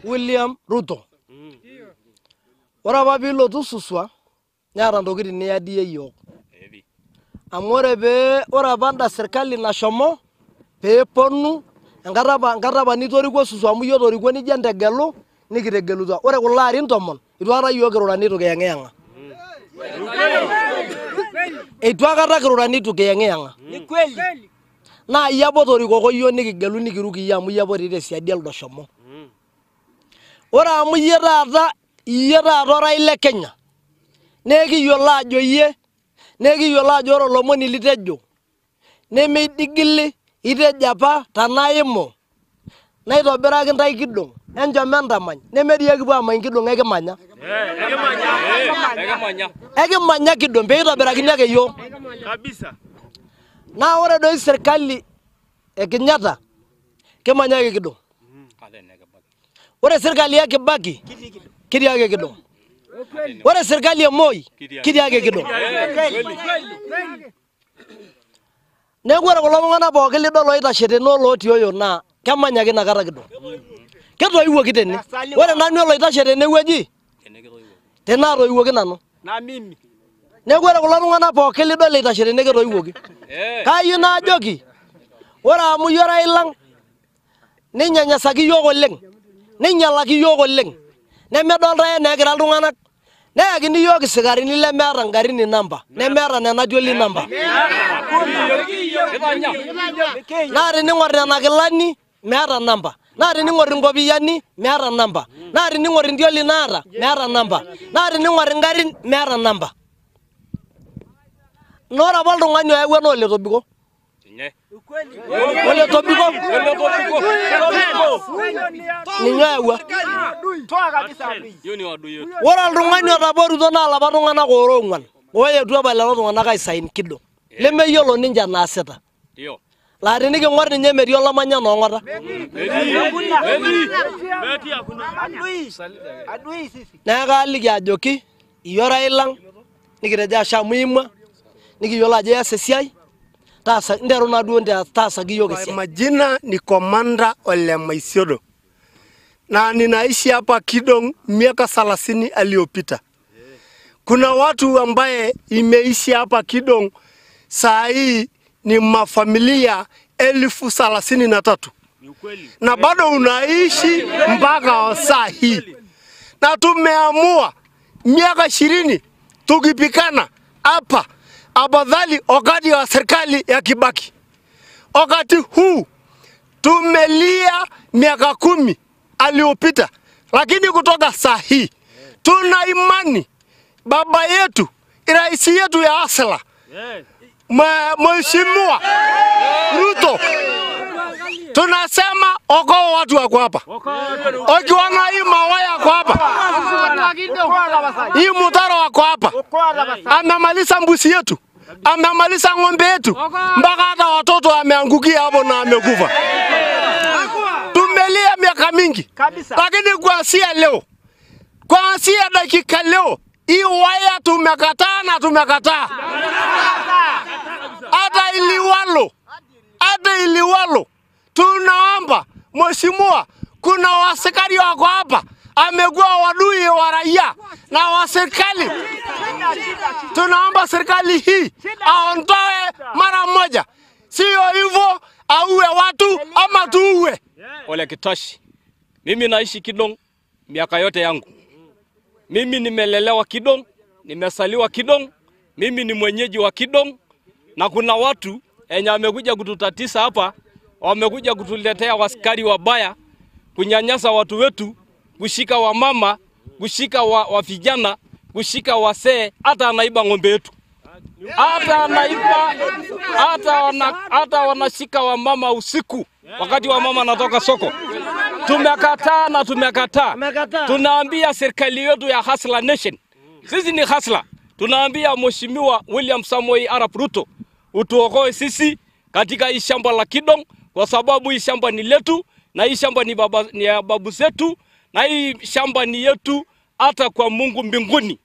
William Ruto. Ore apa piilotu Suswa neeta ntokitin niyadiyie yiok. Amu ore pee ore apa enda serkali nashomo peeponu enkata apa nitorikuo Suswa amu iyie otorikuo nijo entegelu nikitegelutua. Ore kulo arin 10 itu aikata yiok kirura nitu kiyang'iyang'a. Eitu aikata kirura nitu kiyang'iyang'a. Naa iyie apa otorikoko yiok nikigelu nikiruk iyie amu iyie apa otii tesiadi elde oshomo. Ore amu iyie taata orais le Kenya naa ekiyiolo ajo iyie, naa ekiyiolo ajo ore olomoni litejo nemeidigili, itejo apa tenaimu naitobiraki intae kidong enchom entamany nemedii ekipuo aamany kidong ekimanya. Ekimanya kidong pee eitobirakini ake yiok. Naa ore doi serkali e Kenyatta kimanya ake kidong. Ore serkali e Kibaki kitii ake kidong. Ore serkali e Moi kitii ake kidong. Neeku ore kulo tung'anak pookin lidol oitashe tene olootioyo naa kemanya ake inakata kidong. Ketoiwuoki tene. Ore nanu oloitashe tenewueji tenaatoiwuoki nanu. Neeku ore kulo tung'anak pookin lidol eitashe tene ketoiwuoki. Kayieu naajoki ore amu iyie orais lang ninyanyasaki yiok oleng, ninyalaki yiok oleng, nemedoltae eneekira iltung'anak, neyakini yiok isikarini lemeeta ingarin inamba, nemeeta nena tioli namba. Naa tening'or nena kilani meeta namba, naa tening'or inkopiyiani meeta namba, naa tening'or intioli naata meeta namba, naa tening'or ingarin meeta namba. Naa ore apa oltung'ani oyawua naa oletobiko. Oletobiko ninye oyawua. Ore oltung'ani otaborutua naa lapa tung'anak oora ong'wan oyetuo apa lelo tung'anak aisain kidong lemeyiolo ninche enaasita. Laa tiniking'or ninye metii olamanya noong'ota. Neeku kaaliki ajoki iyie orais lang nikitejo ashe amu iimua nikiyiolo ajo ias esiai nteru naaduo taasaki yiok esiai. Majina ni Komanda Ole Maisiodo na ninaishi hapa Kidong miaka 30 aliyopita. Kuna watu ambaye imeishi hapa Kidong saa hii ni mafamilia 33,000 na bado unaishi mpaka saa hii. Na tumeamua miaka 20 tukipikana hapa afadhali wakati wa serikali ya Kibaki. Wakati huu tumelia miaka 10 aliyopita, lakini kutoka saa hii tuna imani baba yetu, rais yetu ya Asla, Mheshimiwa Ruto, tunasema okoa watu wako hapa. Ukiona hii mawaya wako hapa, hii mutaro wako hapa, amemaliza mbuzi yetu, amemaliza ng'ombe yetu, mpaka hata watoto ameangukia hapo na amekufa. Tumelia miaka mingi, lakini kuanzia leo, kuanzia dakika leo, hii waya tumekataa na tumekataa. Hata iliwalo, tunaomba mheshimiwa, kuna wasikari wako hapa amekuwa wadui wa raia na wa serikali. Tunaomba serikali hii aondoe mara moja, sio hivyo auwe watu ama tuuwe. Ole Kitashi, mimi naishi Kidong miaka yote yangu. Mimi nimelelewa Kidong, nimesaliwa Kidong, mimi ni mwenyeji wa Kidong. Na kuna watu enye wamekuja kututatisa hapa, wamekuja kutuletea waskari wabaya, kunyanyasa watu wetu, kushika wamama, kushika wa vijana, kushika wasee, hata anaiba ng'ombe yetu. Hata anaiba, hata wanashika wamama usiku wakati wamama anatoka soko. Tumekataa na tumekataa. Tunaambia serikali yetu ya Hustler Nation. Sisi ni Hustler. Tunaambia Mheshimiwa William Samoei Arap Ruto, utuokoe sisi katika hii shamba la Kidong, kwa sababu hii shamba ni letu na hii shamba ni ya babu zetu na hii shamba ni yetu hata kwa Mungu mbinguni.